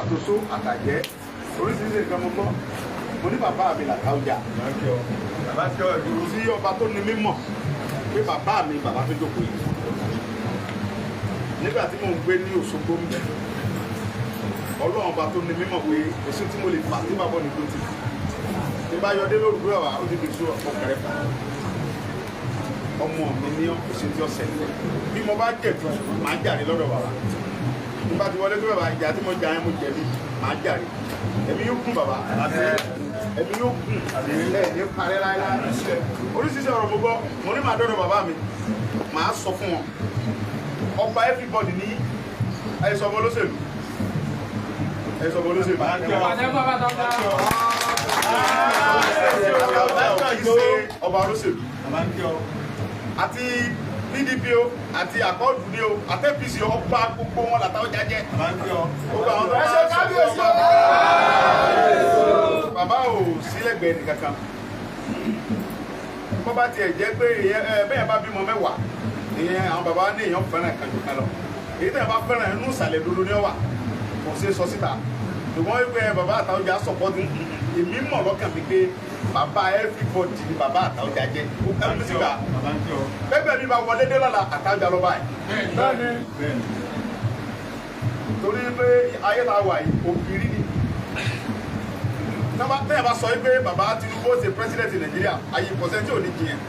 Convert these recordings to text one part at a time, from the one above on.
Àtòsó àtàjẹ́, oríṣiríṣi nǹkan mo gbọ́. Mo ní bàbá mi làtàwùjà tí ọba tó ní mímọ̀ pé bàbá mi, bàbá tó jókòó yìí. Nígbà tí mò ń gbé ní Òṣogbo ń bẹ̀, Ọlọ́run ọba tó ní mímọ̀ pé kò sí tí mo lè fà tí bàbá ní tó ti tí bá yọdé lórúkọ bàbá ó ti fi sú ọkọ kẹrẹfà ọmọ mi ní kò sí tí ó ṣẹlẹ̀. Bí mo bá jẹ̀bi, màá jàre lọ́dọ̀ bàbá. Bí bá ti wọlé pé bàbá, ìjà tí mo jà yẹn, mo jẹ̀bi, màá jàre. Ẹ̀mí yóò kún bàbá, ẹ̀mí yóò kún, ẹ̀ ní parẹ́ láéláé. Oríṣiríṣi ọ̀rọ̀ mo gbọ́. Mo ní màá dọ́dọ̀ bàbá mi, màá sọ fún wọn. Ọba everybody ní ẹ sọ ọmọ olóṣèlú, ẹ sọ ọmọ olóṣèlú. Ọba olóṣèlú àti PDP o, àti Accord ní o, àti APC, ọba gbogbo wọn làtàwọn jájẹ. Gbogbo àwọn tó bá sọ pé ọba bàbá ò sílẹ̀gbẹ̀ẹ́ nìkankan, bó bá tiẹ̀ jẹ́ pé bẹ́ẹ̀ bá bímọ 10, ìyẹn àwọn bàbá ní èèyàn fẹ́ràn kan jù kan lọ. Èyí tẹ̀yàn bá fẹ́ràn, inú ìsàlẹ̀ dodo ní ọ̀wà, kò ṣeé sọ síta. Ṣùgbọ́n wípé bàbá Àtàwọ̀jà support, èmi mọ̀ lọ́kàn mi pé bàbá everybody ni bàbá Àtàwọ̀jà jẹ́. Ẹnu sì gbà bẹ́ẹ̀ mi bá wọlé dé lọ́la, Àtàwọ̀jà ló báyìí, torí pé ayé ta wà yìí, òbírí ni. Tẹ́yà bá sọ pé bàbá Tinubu ṣe president Nàìjíríà, ayé kọ̀sẹ́ tí ò ní jiyàn.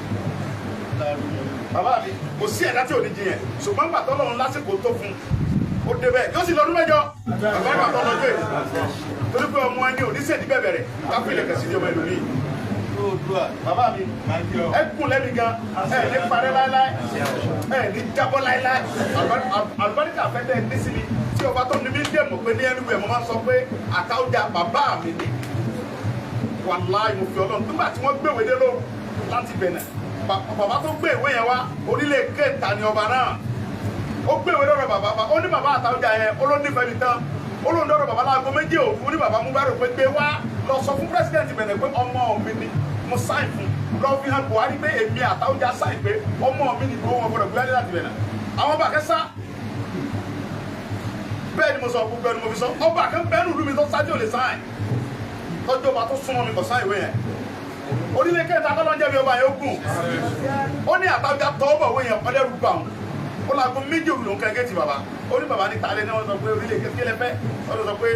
Bàbá mi, kò sí ẹ̀dá tí ò ní jiyàn. Ṣùgbọ́n gbà tọ́lọ́run lásìkò tó fún un, ó débẹ̀, yóò sì lọ́dún 8. Bàbá ìgbà tó lọ́jọ́ èyí, torí pé ọmọ ẹni ò ní sèdí bẹ̀bẹ̀rẹ̀ káfílẹ̀ kẹsì ní ọmọ ẹlòmíì. Bàbá mi, ẹ kún lẹ́mi gan, ẹ ní parẹ́ láéláé, ẹ ní jábọ́ láéláé. Àlùbáríkà fẹ́ tẹ́ ẹ ní sí mi tí ọba tó ní mi dẹ̀ mọ̀ pé ní ẹnu ẹ̀, mo máa ń sọ pé Àtàwùjá bàbá mi ni. Wàláì, mo fi Ọlọ́run. Nígbà tí wọ́n gbéwèé dé lóru láti Bẹ̀nẹ̀, bàbá tó gbé ìwé yẹn wá, orílẹ̀ kẹta ni ọba náà. Ó gbé ìwé lọ́dọ̀ bàbá, ó ní bàbá Àtàwùjá yẹn, ó ló nífẹ̀ẹ́ mi tán. Ó lóun dọ́dọ̀ bàbá láago 2 òru. Ó ní bàbá mú bá rò pé gbé wá, lọ sọ fún president Bẹ̀nẹ̀ pé ọmọ mi ni, mo sign fún. Lọ fi hàn Buhari pé èmi Àtàwùjá sign pé ọmọ mi ni. Gbowó wọn gbọdọ̀ gbé wálé láti Bẹ̀nẹ̀. Àwọn ọba kẹsà bẹ́ẹ̀ ni mo sọ, gbogbo ẹni mo fi sọ. Ọba kan bẹ́ẹ̀ nù lùmí tó sáájú ò lè sign, tọ́jú ọba tó súnmọ́ mi kò sign ìwé yẹn. Onílé kẹta kọ́lọ́ ń jẹ́ mi, ọba yẹn ó gùn. Ó ní Àtàwùjá tọ́ bọ̀ wé yẹn, ọdẹ́rù gbà wọn. Ó láago 2 òru ló ń kẹ́kẹ́ ti bàbá. Ó ní bàbá ní talẹ́ ní wọ́n sọ pé orílẹ̀ kékeré fẹ́. Ó sọ pé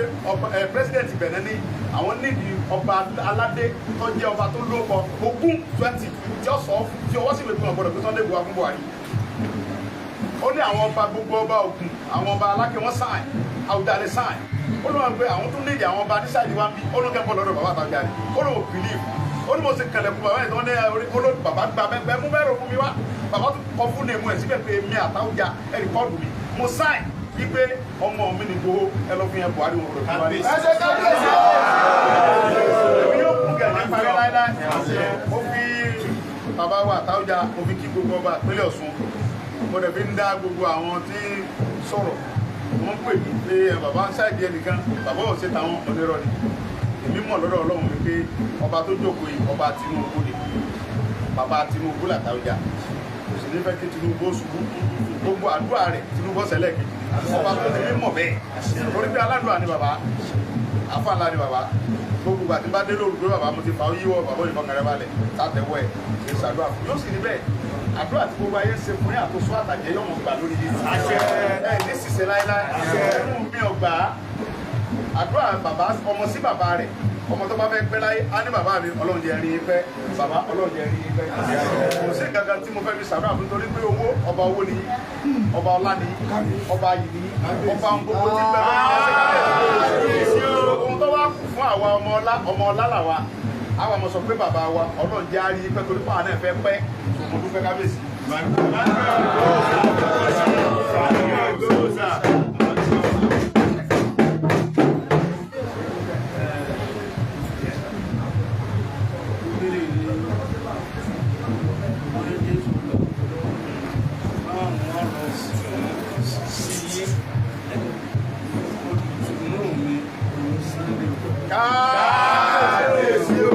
president Bẹ̀nẹ̀ ní àwọn nídìí ọba aládé tó jẹ́ ọba tó lóko ogún 20 tí ó sọ tí ọwọ́ sì wé fún ọgbọ́dọ̀ pé Sunday Igboho fún Buhari. Ó ní àwọn ọba, gbogbo ọba Ògùn, àwọn ọba Alákẹ́, wọ́n sign, Àwùjalẹ̀ sign. Ó lóun pé àwọn tó nídìí àwọn ọba nísàlẹ̀ wa ń bí. Ó lóun kẹ́kọ̀ọ́ lọ́dọ̀ bàbá Àtàwùjalẹ̀. Ó lóun believe. Ó ní mo ṣe kẹlẹ̀kùn bàbá yẹn tó ní olóòtú. Bàbá gba bẹ́ẹ̀ mú bẹ́ẹ̀ rò fún mi wá. Bàbá tó kọ fún nèmú ẹ̀ síbẹ̀ pé mi Àtàwùjá ẹ̀ record mi, mo sign wípé ọmọ mi ní Igboho. Ẹ lọ fún yẹn Buhari, wọn rò fún wa ní. Èmi yóò kún kẹ̀ ní parí láéláé. Ó fi bàbá wa Àtàwùjá, mo fi kí gbogbo ọba ìpínlẹ̀ Ọ̀ṣun. Mo dẹ̀ fi ń dá gbogbo àwọn tí sọ̀rọ̀ wọ́n pè mí pé bàbá ń ṣáìdì ẹnìkan, bàbá ò ṣe tàwọn onírọ̀ ni. Èmi mọ̀ lọ́dọ̀ Ọlọ́run wípé ọba tó jókòó yìí, ọba Tinubu ni. Bàbá Tinubu làtàwùjá, kò sì ní fẹ́ kí Tinubu ó ṣubú. Gbogbo àdúrà rẹ̀, Tinubu ọ̀sẹ̀ lẹ́ẹ̀kejì ni. Ọba tó ti mọ̀ bẹ́ẹ̀, torí pé aládùúrà ni bàbá, àfàlà ni bàbá. Gbogbo ìgbà tí bá dé lóru pé bàbá, mo ti fà ó yíwọ́, bàbá òyìnbó kan rẹ̀ balẹ̀ sátẹ̀wọ́ ẹ̀ ṣe ṣàdúrà fún yóò sì ní bẹ́ẹ̀. Àdúrà tí gbogbo ayé ń ṣe fún yín, àtòsó àtàjẹ́ yóò mọ̀ gbà lórí yìí. Ẹ ní ṣiṣẹ́ láéláé. Ẹnu mi ò gbà á. Àdúrà bàbá, ọmọ sí bàbá rẹ̀, ọmọ tó bá fẹ́ pẹ́ láyé á ní bàbá mi, Ọlọ́run jẹ́ rí pẹ́. Bàbá, Ọlọ́run jẹ́ rí pẹ́. Kò sí kankan tí mo fẹ́ fi ṣàdúrà fún, torí pé owó ọba, owó ni, ọba ọlá ni, ọba yìí ni, ọba ohun gbogbo tí bẹ́ẹ̀ ohun tó wá kù fún àwa ọmọ ọlá, ọmọ ọlá làwa. Àwa ọmọ sọ pé bàbá wa, Ọlọ́run jẹ́ àrí pẹ́, torí pàwọn náà fẹ́ pẹ́. Mo dúpẹ́, kábíyèsí. Kábíyèsí o.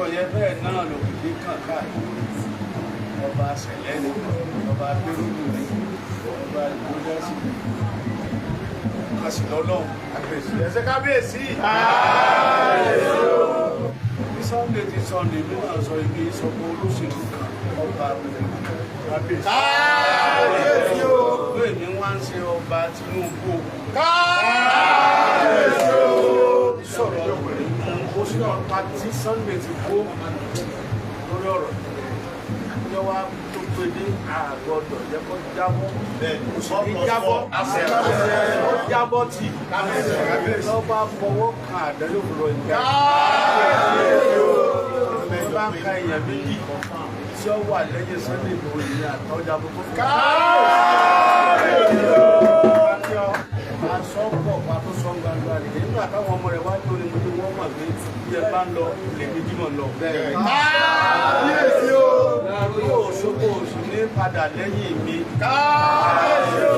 sọ yẹn bẹ́ẹ̀ náà lòkìkí kàn káàkiri. Ọba Sẹ̀lẹ̀ ni, ọba Kérúbù ni, ọba Ìgbódásì a sì lọ́lọ́run. Ẹsẹ̀ kábíyèsí. Bí Sunday ti sọ ní ìlú náà sọ ibi ìsọpọ̀ olóṣèlú kan ọba Kábíyèsí. Pé èmi wá ń ṣe ọba Tinubu. Kábíyèsí o. Sọ̀rọ̀ ó sì ọ̀pá tí Sunday ti kó lórí ọ̀rọ̀ yọ wá tó pé ní àgọ́dọ̀ jẹ́ kó jábọ́, kò sì ní jábọ́, ó jábọ́ tì lọ́ba fọwọ́ kan àdá yóò fi rọ ìgbà bá ń ka èèyàn méjì tí ó wà lẹ́yìn Sunday Igboho ìyẹn àtọ́jà gbogbo. Aṣọ pọ̀ pàtó sọ gbangba rẹ̀ nígbà táwọn ọmọ rẹ̀ wá tó ní mojú wọ́n mọ̀ pé bí ẹ bá ń lọ lèmi jímọ̀ lọ. Kábíyèsí o. Yóò ṣoko oṣù ní padà lẹ́yìn mi. Kábíyèsí o.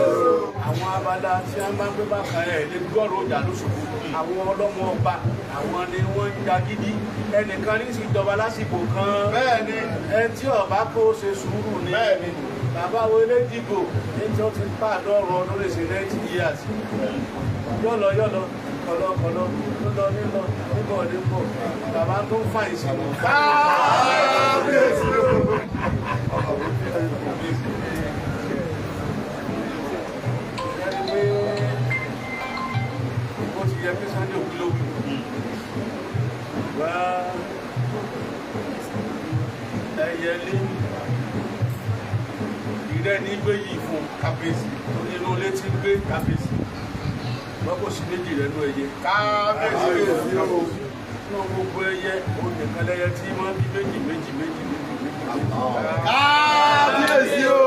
Àwọn abala tí a máa ń gbé bákan ẹ̀ lè gbọ́rọ̀ ọjà lóṣogbo. Àwọn ọlọ́mọ ọba àwọn ni wọ́n ń jagídí. Ẹnìkan ní sì jọba lásìkò kan. Bẹ́ẹ̀ni. Ẹ tí ọba kó ṣe sùúrù ni. Bẹ́ẹ̀ni. Bàbá wo elédìgbò ní tí wọ́n ti pa àdọ́rùn ọdún lè ṣe 90 years. Yọ̀lọ̀ yọ̀lọ̀ kọ̀lọ̀kọ̀lọ̀ ló lọ nílọ níbọ̀ níbọ̀. Bàbá tó ń fà ìsìn. Kábíyèsí o. Ẹni pé bó ti yẹ kí Sunday òkú ló wù. Wá ẹyẹlé ìrẹ́ ní gbé yìí fún Kábíyèsí. torí inú ilé tí ń gbé. Kábíyèsí. Wọ́n kò sí méjì rẹ̀ nú ẹyẹ. Kábíyèsí o. Nínú gbogbo ẹyẹ òun nìkan lẹyẹ tí máa ń bí méjì méjì méjì méjì méjì méjì. Kábíyèsí o.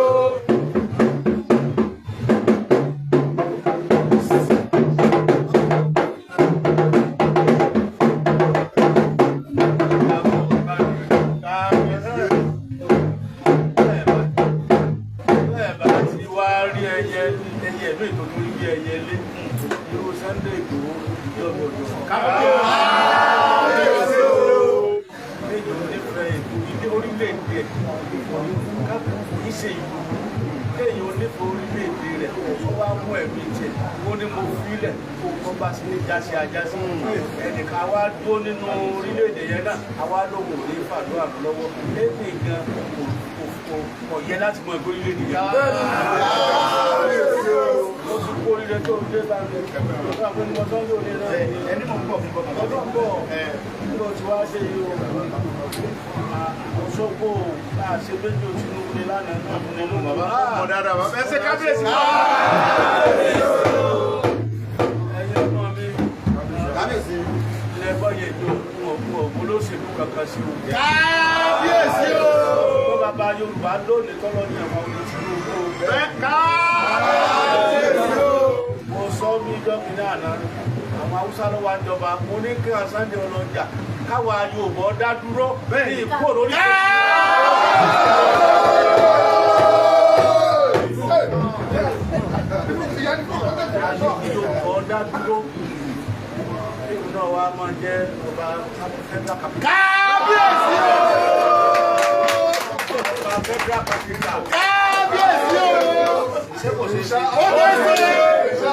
Bẹ́ẹ̀ bá ti wá rí ẹyẹ ẹyẹ mi tó tún rí bí ẹyẹ lé irú Sunday Igboho ìjọba òjò. Kábíyèsí o. Méjì onífẹ̀ẹ́ ètò ilé orílẹ̀-èdè ẹ̀ kì í ṣe ìlú kéèyàn onífẹ̀ẹ́ orílẹ̀-èdè rẹ̀ ó wá mú ẹ̀mí tiẹ̀ ó ní mo fílẹ̀ kó kọ́ bá sí ní jásí ajásí ẹnìkan wá dúró nínú orílẹ̀-èdè yẹn náà àwa lóhùn ní fàdúrà lọ́wọ́ èmi gan kò yẹ láti mọ ẹgbẹ́ orílẹ̀-èdè yẹn. Kábíyèsí o. Mo ti kó orílẹ̀ tó ń dé bá mi ọ̀gá mi ní mo tán lónìí náà Ẹni mọ̀ ń bọ̀ fún bọ̀. Ọdún bọ̀ ló ti wá ṣe yìí o. Òṣogbo àṣẹ méjì Tinubu ni lánàá náà nínú Bàbá mọ̀ dáadáa bàbá. Ẹsẹ̀ kábíyèsí. Ẹ̀yin ọmọ mi. Kábíyèsí. Ilẹ̀ bọ́yẹ̀ jò fún ògùn olóṣèlú kankan sí o. Kábíyèsí o. Bó bàbá Yorùbá lónìí tọ́lọ́ ní àwọn ọmọ Tinubu o. Bẹ́ẹ̀ kábíyèsí o. Mo sọ bí dọ́kítà àná àwọn Haúsá ló wá ń jọba, mo ní kí wọn Sunday ọlọ́jà káwa Yorùbá dá dúró ní ìkó lórí. Yorùbá dá dúró nínú náà wá máa jẹ́ ọba federal capital. Kábíyèsí o. Ọba federal capital. Kábíyèsí o. Ṣé kò sí ṣe? Ó dé sí. Ó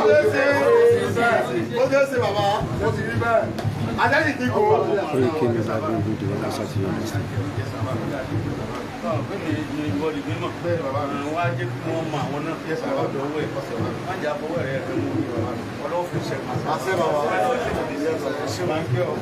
dé sí. Ó dé sí bàbá. Ó ti rí bẹ́ẹ̀. Ajá sì ti kó. Koiki Media bring you the world closer to your doorstep. Bẹ́ẹ̀ni ni ìwọ lè mímọ̀. Wọ́n á jẹ́ kí wọ́n mọ àwọn náà. Ọ̀dọ̀ owó ẹ̀. Má jà fọwọ́ rẹ̀ rẹ̀ mú. Ọlọ́wọ́ fi ṣẹ̀kọ̀. Àṣẹ bàbá. Ṣé máa ń gbé ọ?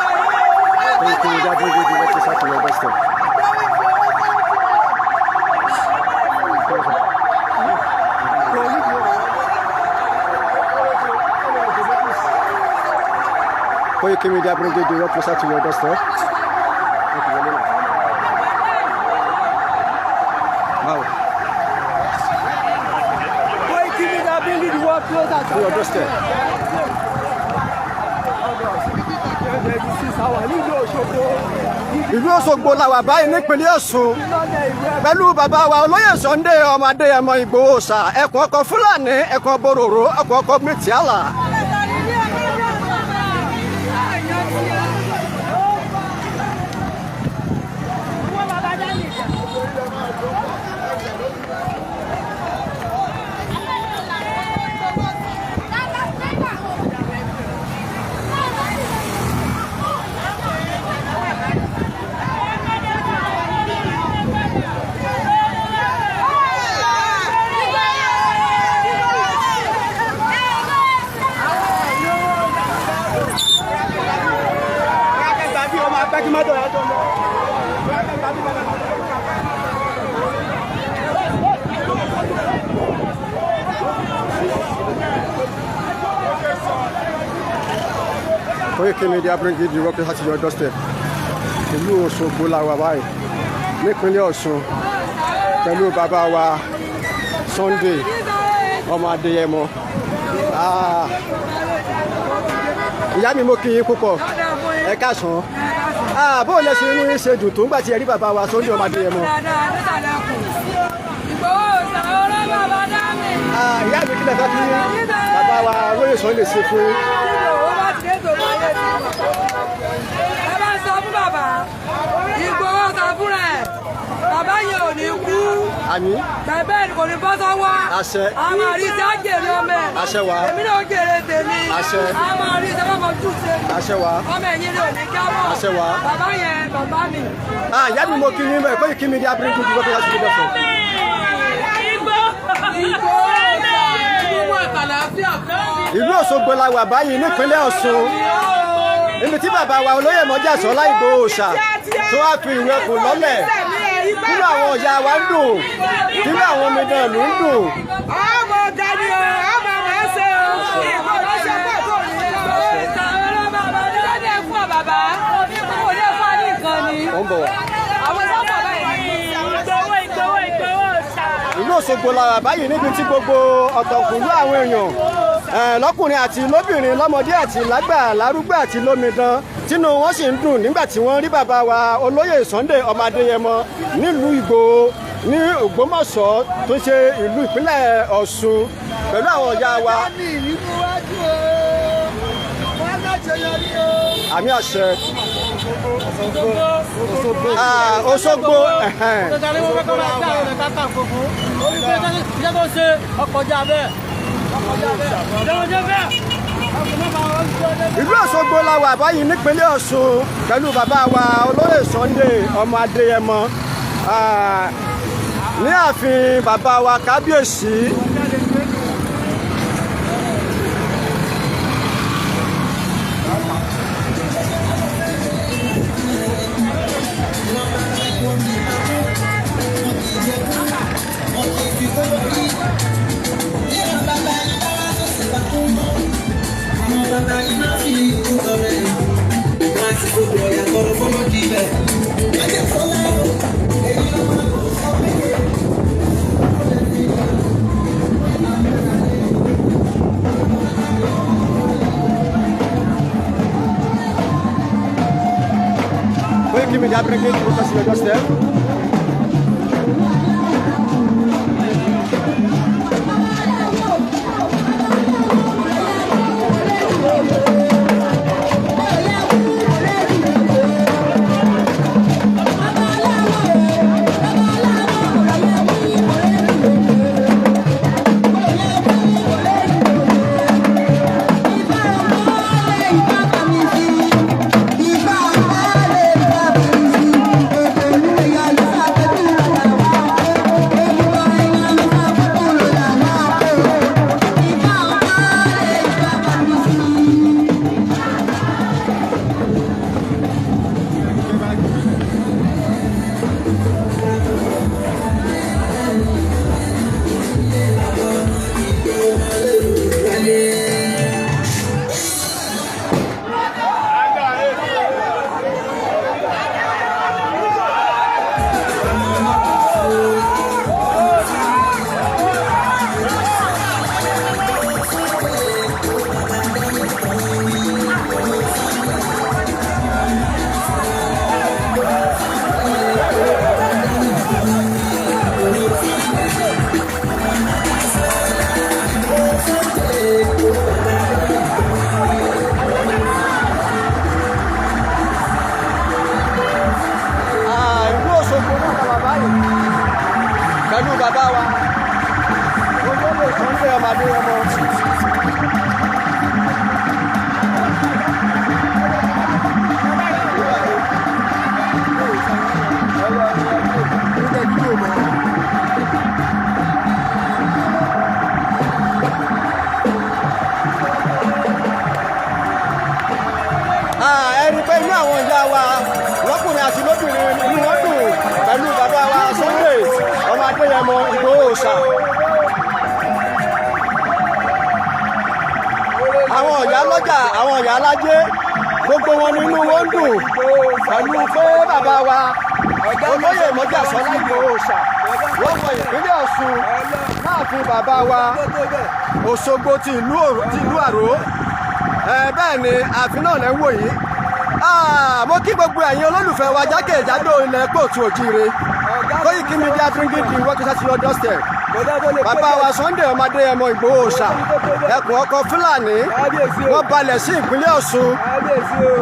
Koiki Media bring you the world closer to your doorstep. Koiki Media bring you the world closer to your doorstep. Wow. To your doorstep. Ìlú Òṣogbo la wà báyìí nípínlẹ̀ Ọ̀ṣun pẹ̀lú bàbá wa olóyè Sunday ọmọ Adéyẹmọ Ìgbòho Òòṣà, ẹkùn ọkọ Fúlàní, ẹkùn Bòròró, ẹkùn ọkọ Mìtíálà. Koiki Media bring you the work to your doorstep. Ìlú Òṣogbo la wà báyìí nípínlẹ̀ Ọ̀ṣun pẹ̀lú bàbá wa Sunday ọmọ Adéyẹmọ. Ah. Ìyá mi, mo kí yín púpọ̀, ẹ káàsán. Ah, bó lẹ ṣe inú yín ṣe dùn tó ńgbà tí ẹ rí bàbá wa Sunday ọmọ Adéyẹmọ? Ìgbòho ṣàwọ́rọ́ bàbá dá mi. Ah, ìyá mi, kí lẹ fẹ́ kí bàbá wa olóyè Sunday ṣe fún yín? Ìgbòho bá ti dé tòun ayé ti mọ̀. Ẹ bá sọ fún bàbá. Ìgbòho sọ fún rẹ̀. Bàbá yẹn ò ní kú. Àmín. Bẹ̀bẹ̀ ni kò ní bọ́ sọ́wọ́. Àṣẹ. A máa rí iṣẹ́ àjèrè ọmọ ẹ̀. Àṣẹ wá. Èmi náà jèrè tèmi. Àṣẹ. A máa rí iṣẹ́ fọmọ jù ṣe. Àṣẹ wá. Ọmọ ẹ̀yìn rẹ̀ ò ní jábọ̀. Àṣẹ wá. Bàbá yẹn bàbá mi. Ah, ìyá mi, mo kí yín bẹ́ẹ̀. Koiki Media bring you the work to your doorstep. Ìgbòho ìgbòho àtàlàáfíà kan. Ìlú Òṣogbo la wà báyìí nípínlẹ̀ Ọ̀ṣun, níbi tí bàbá wa olóyè Mọ́jàsọ́lá Ìgbòho Òòṣà tó wá fi ìwé ẹkùn lọ́lẹ̀. Nínú àwọn ọ̀yà wa ń dùn, nínú àwọn omidan ìlú ń dùn. Ọmọ ọ̀gá ni o, ọmọ rẹ̀ ṣe o. Ìgbòho ṣe pọ̀ tó ní lọ. Ó ń bọ̀ wá. Àwọn sábà báyìí. Ìgbòho, Ìgbòho, Ìgbòho ṣá. Ìlú Òṣogbo la wà báyìí, níbi tí gbogbo ọ̀tọ̀kùlú àwọn èèyàn, lọ́kùnrin àti lóbìnrin, lọ́mọdé àti lágbà, lárúgbó àti lómidan, tínú wọn sì ń dùn nígbà tí wọ́n rí bàbá wa olóyè Sunday ọmọ Adéyẹmọ nílùú Ìgbòho ní Ògbómọ̀ṣọ́ tó ṣe ìlú ìpínlẹ̀ Ọ̀ṣun pẹ̀lú àwọn ọ̀yá wa. Àmín, àṣẹ. Ah, Òṣogbo, ẹ̀hẹ́n. Tọ́jà ní wọ́n fẹ́ kọ́ máa dá àwọn ẹ̀ka kà fòfò. Orí pé iṣẹ́ tó ṣe ọkọjá bẹ́ẹ̀. Ọkọjá bẹ́ẹ̀. Ìjọba bẹ́ẹ̀. Ìlú Òṣogbo la wà báyìí nípínlẹ̀ Ọ̀ṣun pẹ̀lú bàbá wa olóyè Sunday ọmọ Adéyẹmọ, ah, ní ààfin bàbá wa kábíyèsí. Koiki Media bring you closer to your doorstep. Ìbá ọmọ Adéyẹmọ. Ẹ rí i pé inú àwọn ìyá wa lọ́kùnrin àti lóbìnrin, inú wọn dùn pẹ̀lú bàbá wa Sunday ọmọ Adéyẹmọ Ìgbòho Òòṣà. Àwọn ìyá lọ́jà, àwọn ìyá alájẹ́, gbogbo wọn ní inú wọn ń dùn pẹ̀lú pé bàbá wa olóyè Mọ́jàsọ́lá Ìgbòho Òòṣà wọ́n wọ ìpínlẹ̀ Ọ̀ṣun láàfin bàbá wa Òṣogbo ti ìlú Àró. Ẹ bẹ́ẹ̀ ni, ààfin náà lẹ́ ń wò yìí. Mo kí gbogbo ẹ̀yin olólùfẹ́ wa jákèjádò ilẹ̀ káàárọ̀ oòjíire. Koiki Media bringing the work to your doorstep. Bàbá wa Sunday ọmọ Adéyẹmọ Ìgbòho Òòṣà, ẹkùn ọkọ Fúlàní, wọ́n balẹ̀ sí ìpínlẹ̀ Ọ̀ṣun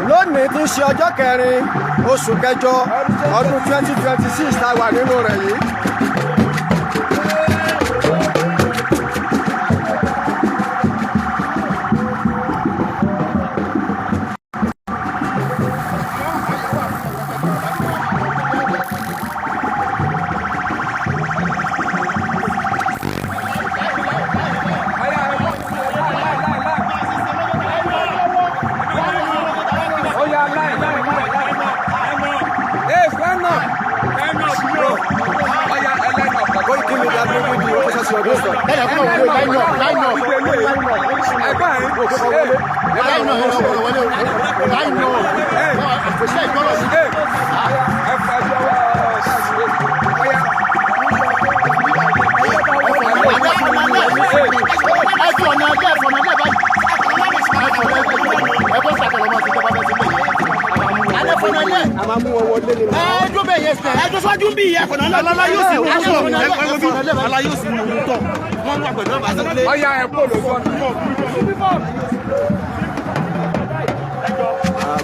lónìí tí ń ṣe ọjọ́ 4 oṣù kẹjọ ọdún 2026 tá a wà nínú rẹ̀ yìí. Oya, line, line, line, line. Hey, stand up. Stand up, bro. Oya, line up. Koiki Media bringing the work to your doorstep. Line up, line up. Ẹ̀gbọ́n yín. Line up, ẹ wọlé wọlé o. Line up. Ṣé ìgbọ́rọ̀ sí? Hey, ẹ fà jọ wá. Oya. Ẹ fi ọ̀nà ẹgbẹ́, ẹ fọ̀nà ẹgbẹ́ báyìí. Ẹ bọ́ sàkọlọ́ mọ́ sí ìjọba bẹ́ẹ̀ sí bẹ́ẹ̀. Alẹ́ fọ̀nà ẹlẹ́. A máa mú wọn wọlé nínú. Ẹ dúró bẹ́ẹ̀ yẹn sẹ́. Ẹ dúró síwájú ń bí ìyá fọ̀nà ẹlẹ́. Alala yóò sì wọ́n sọ ẹ, ala yóò sì wọ́n tọ̀ wọ́n wà pẹ̀lú ọba sẹ́lẹ̀. Oya, ẹ kó lójú ọ̀nà.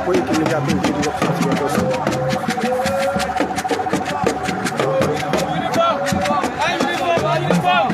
Koiki Media bringing the work to your doorstep. Uniform, uniform, uniform.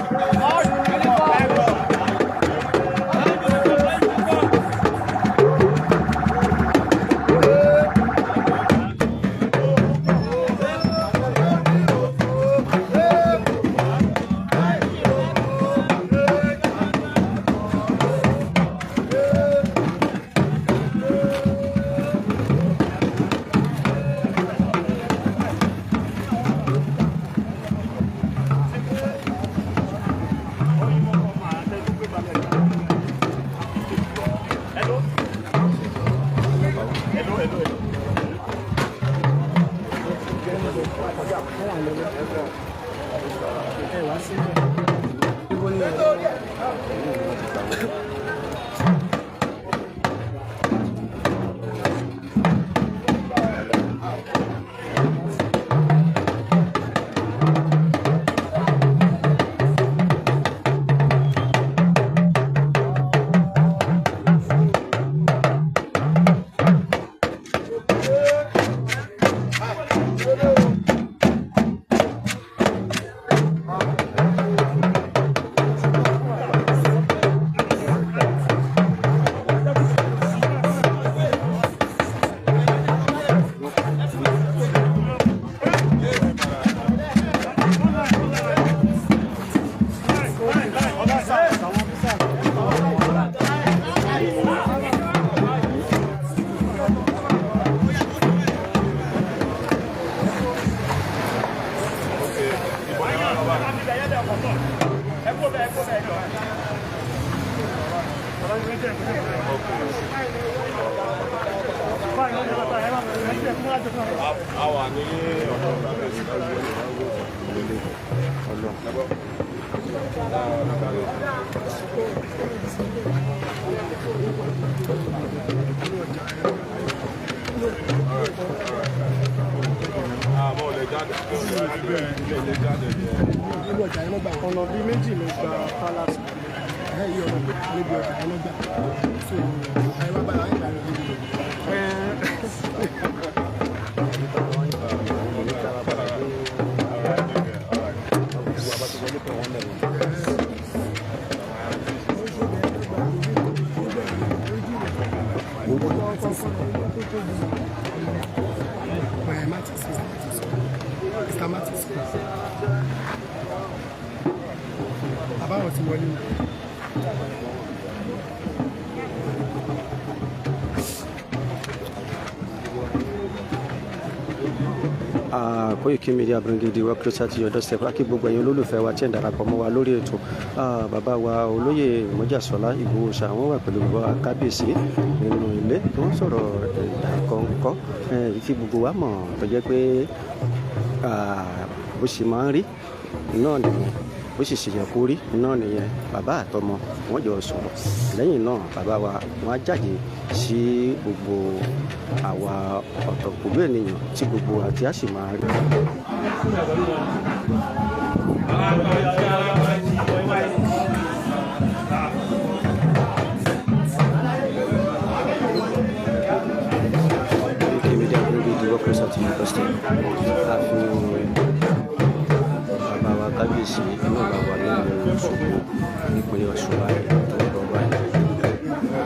A wà ní ọ̀dọ̀ kábíyèsí. Àmọ́ ò lè jáde. Lè jáde. Ọ̀nà bíi méjì ló gba palace ẹ̀ yí, ọ̀nà níbi ọjà yẹn ló gbà, so ẹ wá bára ìgbà rẹ̀ níbi rẹ̀. Mr. Martin School. Bàbá wọn ti wọlé o. Koiki Media bringing the work closer to your doorstep. Kí gbogbo ẹ̀yin olólùfẹ́ wa tí ẹ̀ ń darapọ̀ mọ́ wa lórí ètò. Bàbá wa olóyè Mọ́jàsọ́lá Ìgbòho ṣá, wọ́n wà pẹ̀lú bàbá wa kábíyèsí nínú ilé tó ń sọ̀rọ̀ ìkọ̀ǹkọ̀ tí gbogbo wa mọ̀ tó jẹ́ pé bó ṣe máa ń rí náà nìyẹn, bó sì ṣe yẹ kó rí náà nìyẹn. Bàbá àtọmọ wọ́n jọ sọ̀rọ̀. Lẹ́yìn náà, bàbá wa wọ́n á jáde sí gbogbo àwa ọ̀tọ̀kùlú ènìyàn tí gbogbo àti á sì máa rí. Koiki Media bringing the work closer to your doorstep. Àfihàn bàbá wa kábíyèsí inú ọ̀gá wa nínú Òṣogbo nípínlẹ̀ Ọ̀ṣun báyìí tó ń bọ̀ báyìí.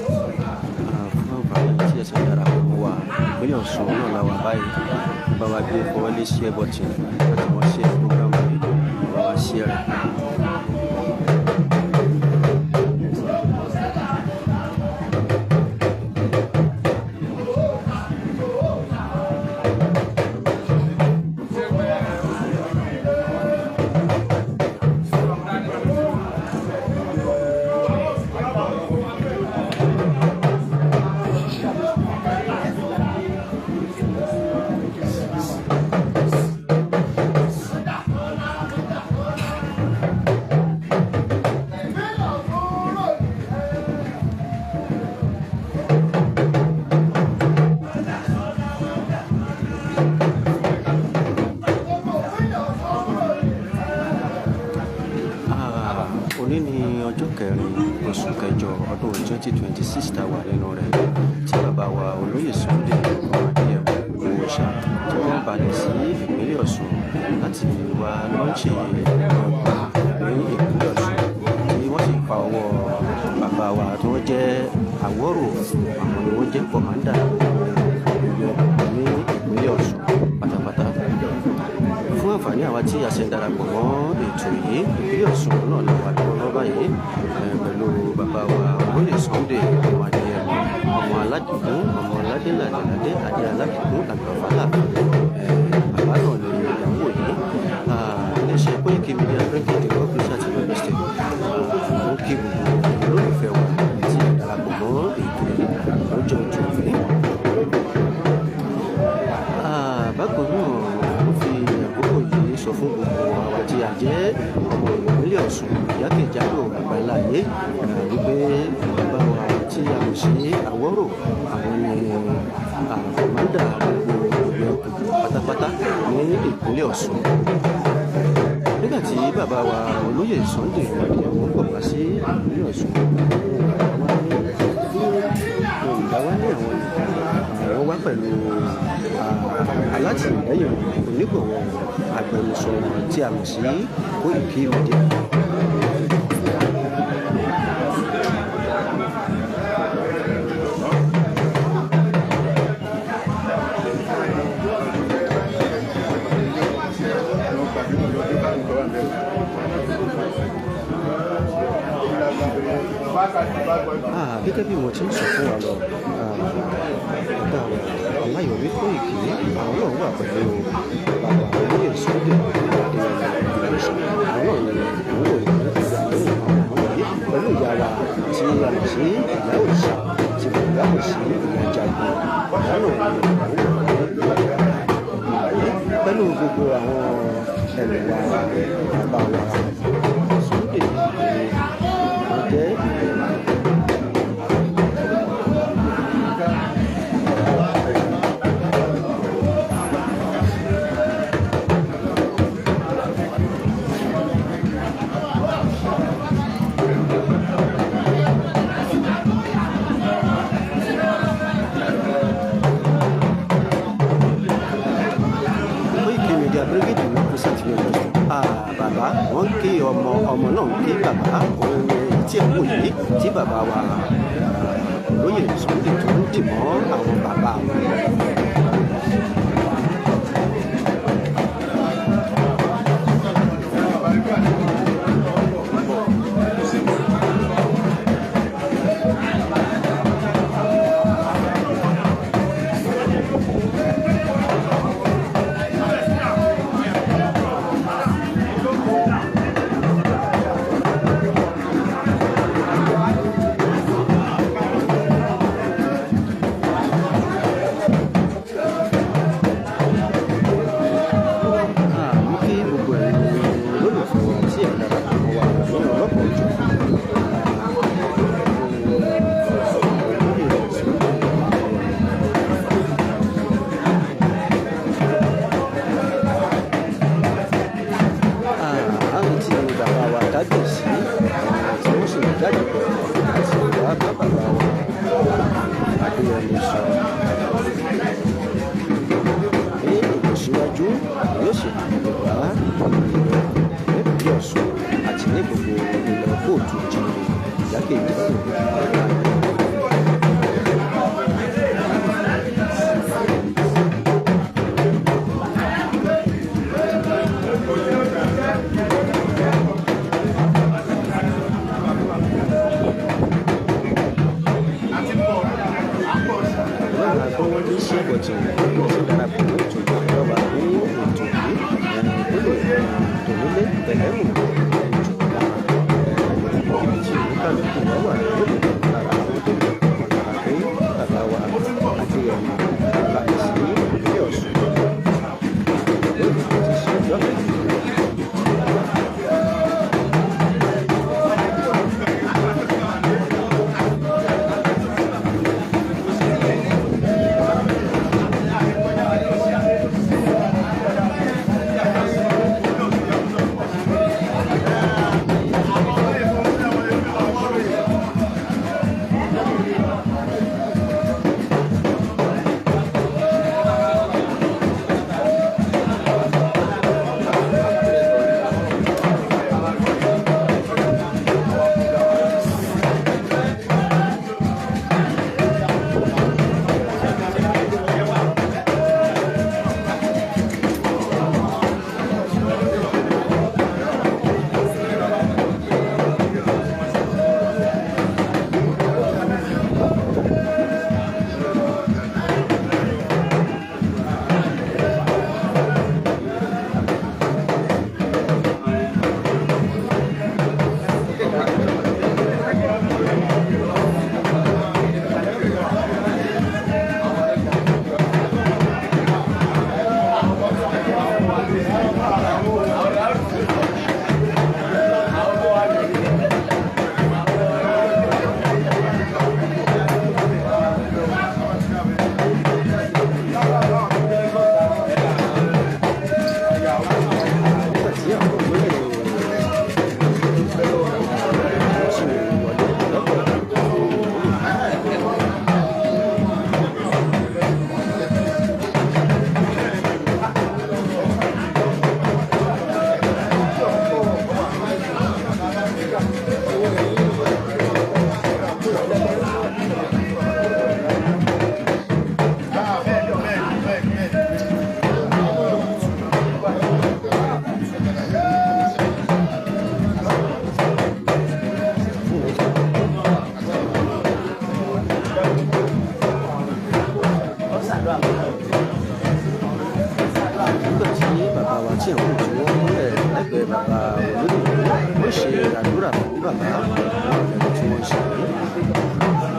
Fún àǹfààní tí ẹsẹ̀ darapọ̀ mọ́ wa, ìpínlẹ̀ Ọ̀ṣun náà la wà báyìí. Bá wa gbé fọwọ́lé share button láti wọ́n share program yìí, bá wa share rẹ̀. Òní ní ọjọ́ kẹrin oṣù kẹjọ ọdún 2026 tá a wà nínú rẹ̀, tí bàbá wa olóyè Sunday Adéyẹmọ Ìgbòho ṣá tí wọ́n balẹ̀ sí ìpínlẹ̀ Ọ̀ṣun láti wá launch ọgbà ní ìpínlẹ̀ Ọ̀ṣun, tí wọ́n sì pa ọwọ́ bàbá wa tí wọ́n jẹ́ Àwórò, àwọn ni wọ́n jẹ́ commander ní ìpínlẹ̀ Ọ̀ṣun pátápátá. Fún àǹfààní àwa tí a ṣe ń darapọ̀ mọ́ ètò yìí, ìpínlẹ̀ Ọ̀ṣun náà la wà lọ́wọ́lọ́wọ́ báyìí pẹ̀lú bàbá wa olóyè Sunday ọmọ Adéyẹmọ, ọmọ aládìgún, ọmọ aládé làdéládé, adé aládìgún àgbàfálà. Bàbá náà ni ìyàwó yìí. Iléeṣẹ́ Koiki Media bringing the work closer to your doorstep ó kí gbogbo olólùfẹ́ wa tí ẹ darapọ̀ mọ́ ètò yìí lọ́jọ́ tòní. Bákan náà, ó fi àkókò yìí sọ fún gbogbo àwa tí a jẹ́ ọmọ ìpínlẹ̀ Ọ̀ṣun jákèjádò àgbáláyé wípé bàbá wa tí a mọ̀ sí Àwórò, àwọn ni commander gbogbo ìlú pátápátá ní ìpínlẹ̀ Ọ̀ṣun. Nígbà tí bàbá wa olóyè Sunday Adéyẹmọ bọ̀ wá sí ìpínlẹ̀ Ọ̀ṣun, Yorùbá wá ní àwọn wá pẹ̀lú alátìlẹ́yìn onígbọ̀wọ́ agbẹnusọ tí a mọ̀ sí Koiki Media. Gẹ́gẹ́ bí mo ti ń sọ fún wa lọ, ọ̀gá wa Ọláyọ̀mí Kóìkì, àwọn náà wà pẹ̀lú bàbá olóyè Sunday Adéyẹmọ Ìgbòho. Àwọn náà ni òun ò ní ìgbà lóhùn àwọn ọmọ yìí pẹ̀lú ìyá wa tí a mọ̀ sí ìyá òrìṣà, tí bàbá mọ̀ sí ìyá jagun. Ìyá náà ni òun wà ní pẹ̀lú gbogbo àwọn ẹ̀mẹ̀wà bàbá wa Sunday Ìgbòho jẹ́. Àtàwọ̀jà Brigade represent ní Ọ̀yọ́ State. Bàbá wọ́n ń kí ọmọ, ọmọ náà ń kí bàbá. Òun ni tí ẹ̀ ń wò yìí tí bàbá wa olóyè Sunday tó ń dì mọ́ àwọn bàbá wọn. Àmú kí gbogbo ẹ̀yin olólùfẹ́ wa tí ẹ̀ darapọ̀ mọ́ wa nínú ọlọ́pàá òjò àwọn tí bàbá wa kábíyèsí tí wọ́n sì jáde pọ̀ àti ìwà bá bàbá wa Adéyẹmí sọ ní ìtẹ̀síwájú yóò sì tẹ̀lé wá nípìnlẹ̀ Ọ̀ṣun àti ní gbogbo ilẹ̀ kóòtù jíire jákèjádò àgbáyé. Lọ́nà àgbọ̀wọ́ ní sí ìbọ̀tì tí darapọ̀ mọ́ ètò ìjọba ní ètò yìí ó lè tònílé tẹ̀lẹ́mù ìjọba ibi tí oníkálukú wà wà ló lè lára àwọn tó lè kàn lára pé bàbá wa Adéyẹmí balẹ̀ sí ìpínlẹ̀ Ọ̀ṣun lónìí ti ṣe ọjọ́ kẹjọ. Nígbà tí àwọn olóyè wọ́n sì wọlé lọ́pọ̀. Nígbà tí bàbá wa tí àwọn òjò wọn múlẹ̀ lẹ́gbẹ̀ẹ́ bàbá olóyè, ó ṣe àdúrà fún bàbá àwọn ẹ̀rọ tí wọ́n ṣe yìí.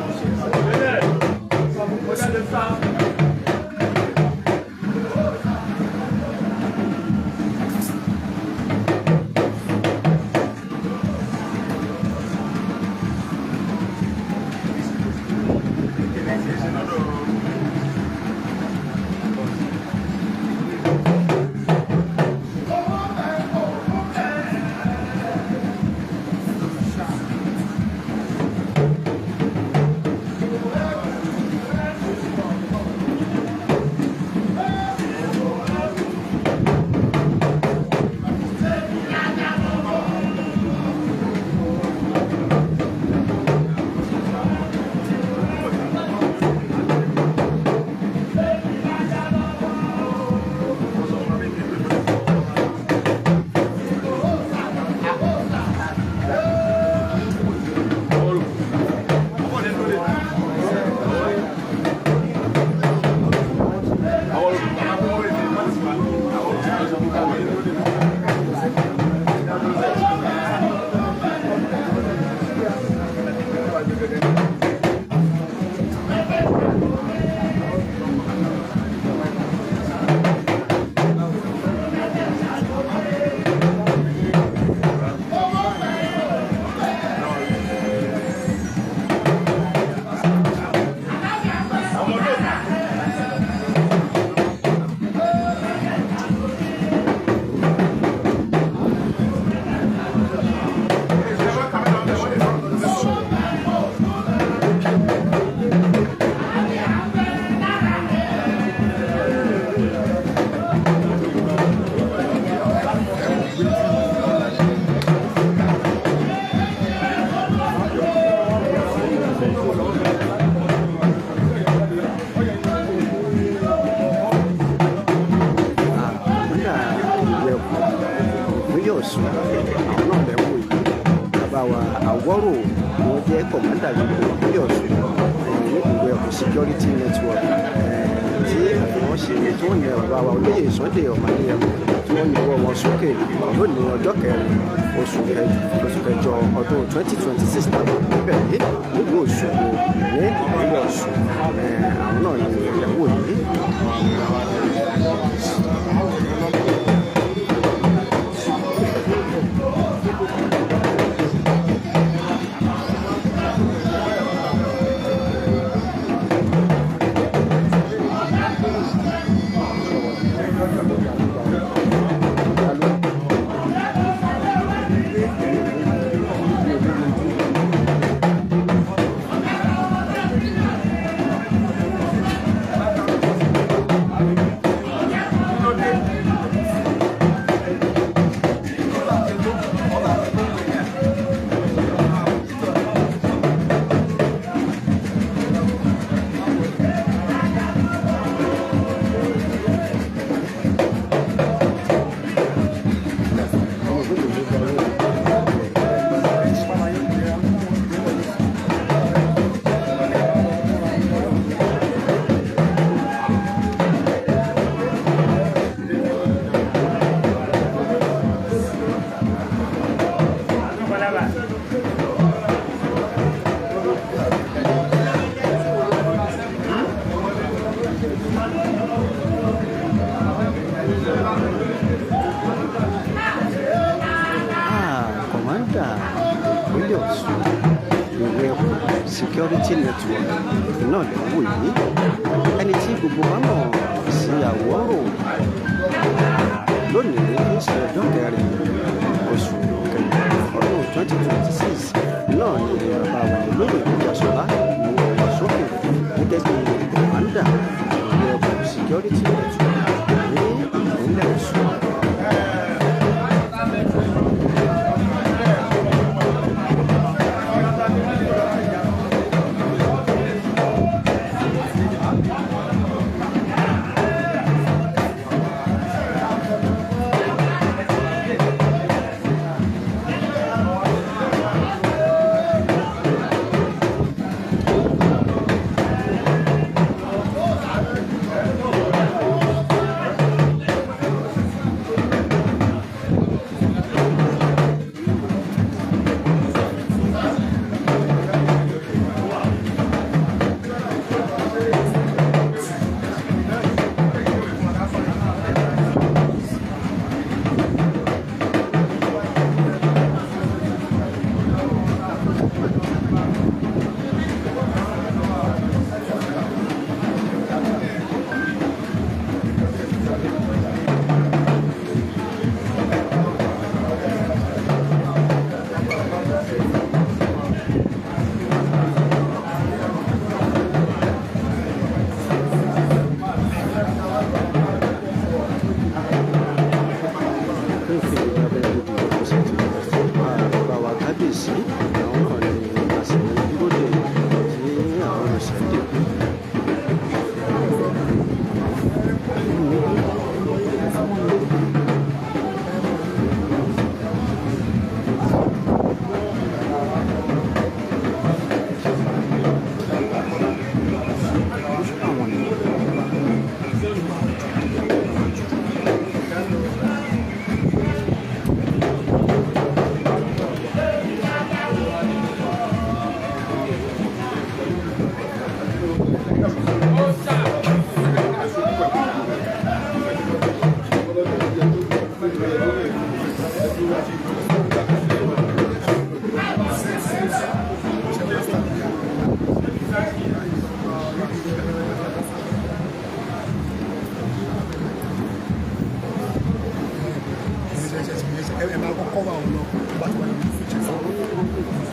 Ọ̀ṣun, àwọn náà lẹ́ wò yìí. Bàbá wa Àwọ́rò ni wọ́n jẹ́ commander gbogbo ìpínlẹ̀ Ọ̀ṣun ní gbogbo ẹkùn security network tí wọ́n ṣe tó ń yẹ bàbá wa olóyè Sunday Ọmọdéyẹmọ tí wọ́n yọwọ́ wọn sókè lónìí ọjọ́ 4 oṣù kẹjọ ọdún 2026 táwọn níbẹ̀ yìí nílùú Òṣogbo ní ìpínlẹ̀ Ọ̀ṣun. Àwọn náà ní ìyàwó yìí. Commander ìpínlẹ̀ Ọ̀ṣun ìwé ẹkùn security network náà lè wò yìí, ẹni tí gbogbo wa mọ̀ sí Àwọ́rò lónìí ní ṣe ọjọ́ 4 oṣù kẹjọ ọdún 2026 náà ni bàbá wa olóyè Ìjàsọ́lá ní wọ́n sókè gẹ́gẹ́ bí commander ìwé ẹkùn security network ní ìpínlẹ̀ Ọ̀ṣun. Bàbá wa kábíyèsí, àwọn náà ni a sì ń dúró dè tí àwọn ọ̀sẹ̀ dè. Ẹ máa kọ́kọ́ wà wọn lọ bá ti wà ní future.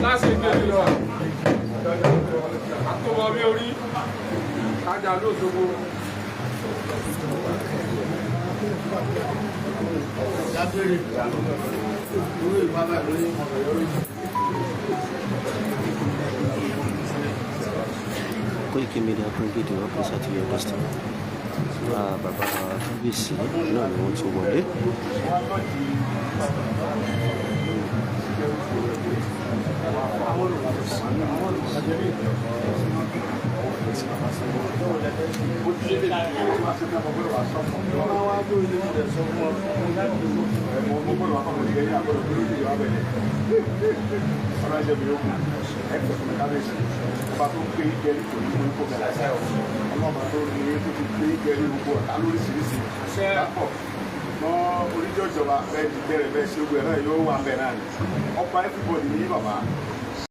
Lásìkò ìlú wa àtọwọ́ mi orí kájà lóṣogbo. Koiki Media bring it up closer to your doorstep. Bàbá kábíyèsí náà ni wọ́n ti wọlé. Ọba tó gbé gẹrí kò ní mú kó bẹ̀rẹ̀ ọlọ́ba tó ní tó ti gbé gẹrí gbogbo ọ̀tá lóríṣiríṣi lápọ̀ mọ́ oríjọ́ ìjọba bẹ́ẹ̀ ti bẹ̀rẹ̀ bẹ́ẹ̀ ṣe gbogbo ẹ̀ náà yóò wà bẹ́ẹ̀ náà ni ọba everybody ní bàbá.